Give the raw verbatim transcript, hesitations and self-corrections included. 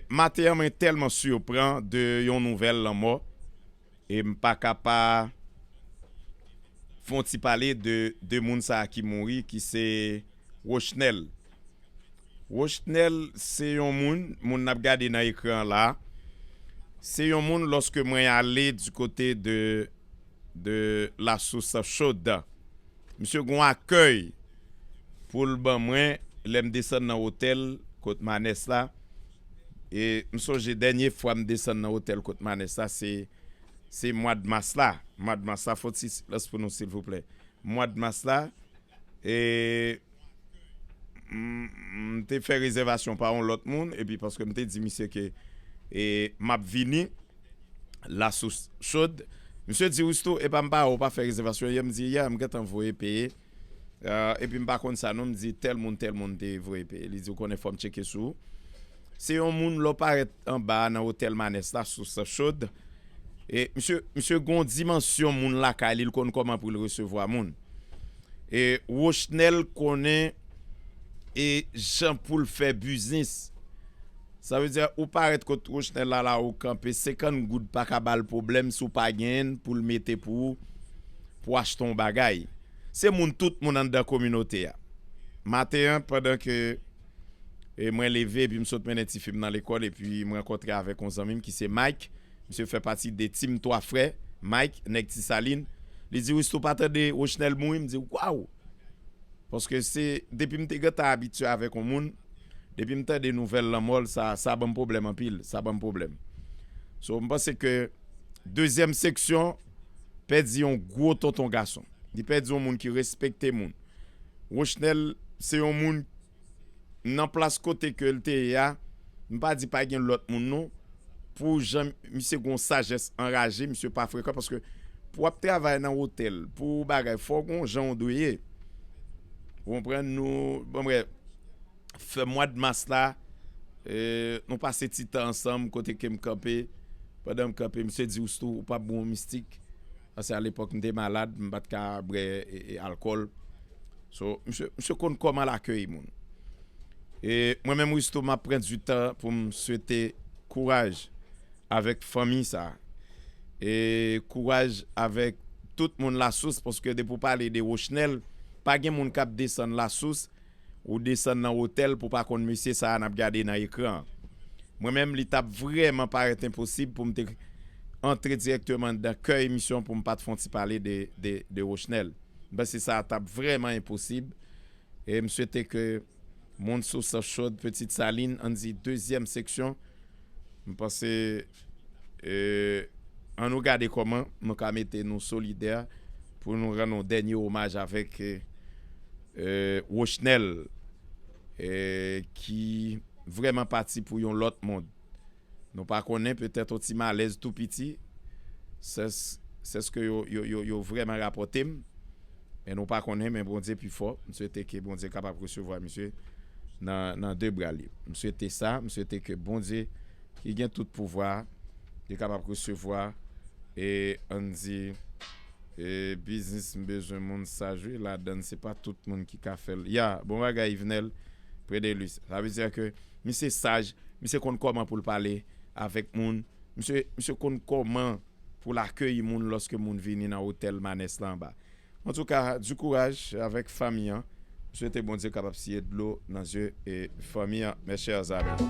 Maten an, mwen tèlman siprann de yon nouvèl lanmò, e m pa ka pa fè yon ti pale de de moun sa a ki mouri, ki se Rochnel. Rochnel se yon moun, moun n ap gade nan ekran an la, se yon moun, lòske mwen ale di kote de de Lasous Chod, misye gon akèy pou l ban mwen lè m desann nan otèl kot Manès la. E m sonje dènye fwa m desann nan otèl kot Manès la, se se mwa d mas la. Mwa d mas la, fò ti silans pou nou, silvouplè. Mwa d mas la, e m, m te fè rezèvasyon pa yon lòt moun, epi paske m te di misye ke e, m ap vini Lasous Chod, misye di, Risto, epa m pa wè w pa fè rezèvasyon yè? M di, yè, m gentan voye peye. Ah, epi m pa konn sa non, m di tèl moun, tèl moun te voye peye. Li di, ou konnen, fò m tcheke sou ou. Se yon moun, lè w parèt anba a nan otèl Manès la, Lasous Chod, e misye, misye gon dimansyon moun lakay li, l konn kòman pou l resevwa moun. E Rochnel konnen e jan pou l fè biznis. Sa vle di, ou parèt kot Rochnel la, la ou kanpe, senkant goud pa ka ba l pwoblèm si w pa genyen l pou l mete pou ou, pou w achte yon bagay. Se moun, tout moun anndan kominote a. Maten an, pandan ke e mwen leve, epi m sot mennen tifi m nan lekòl, epi m rankontre avèk yon zanmi m ki se Mike. Misye fè pati de Team Twa Frè, Mike, nèg Ti Salin. Li di, Risto, pa tande Rochnel mouri? M di, waw! Paske se, depi m te gentan abitye avèk yon moun, depi m tande nouvèl lanmò l, sa, sa ban m pwoblèm anpil, sa ban m pwoblèm. So, m panse ke dezyèm seksyon pèdi yon gwo tonton gason. Li pèdi yon moun ki respekte moun. Rochnel se yon moun nan plas kote ke l te ye a, m pa di pa gen lòt moun non, pou jan misye gon sajès anraje, misye pa frekan, paske pou w ap travay nan otèl, pou bagay, fò w gon jan w dwe ye. Ou konprann? Nou, bon, brèf, fè mwa d mas la, e, nou pase ti tan ansanm, kote ke m kanpe, pandan m kanpe, misye di, Risto, ou p ap bon mistik. Paske alepòk, m te malad, m pa t ka bwè e, e, alkòl. So, misye, misye konn kòman l akeyi moun. E mwen menm, Risto, m ap pran di tan pou m swete kouraj avèk fanmi sa. E kouraj avèk tout moun Lasous, paske depi w pale de Rochnel, pa gen moun k ap desann Lasous, ou desann nan otèl pou pa konn mesye sa a n ap gade nan ekran an. Mwen menm, li t ap vrèman parèt enposib pou m te antre dirèkteman nan kè emisyon pou m pa t fè yon ti pale de, de, de Rochnel. M panse sa t ap vrèman enposib. E m swete ke moun Source Chaude, Petite Saline, ann di dezyèm seksyon, m panse, e, ann nou gade kòman nou ka mete nou solidè pou nou rann yon dènye omaj avèk, e, e, Rochnel, e, ki vrèman pati pou yon lòt mond. Nou pa konnen, petèt yon ti malèz tou piti, sè, sèske yo, yo, yo, yo vrèman rapòte m. Men nou pa konnen, men Bondye pi fò. M swete ke Bondye kapab resevwa misye nan, nan de bra li. M swete sa, m swete ke Bondye ki gen tout pouvwa, li kapab resevwa, e ann di, e biznis m bezwen moun sa jwe ladann, se pa tout moun ki ka fè l. Ya, bon bagay, Yvenel Predelus. Sa vle di ke misye saj, misye konn kòman pou l pale avèk moun, misye, misye konn kòman pou l akeyi moun lòske moun vini nan otèl Manès la anba. Antouka, di kouraj avèk fanmi an. M swete Bondye kapab siye dlo nan zye e fanmi an, mes chers amis.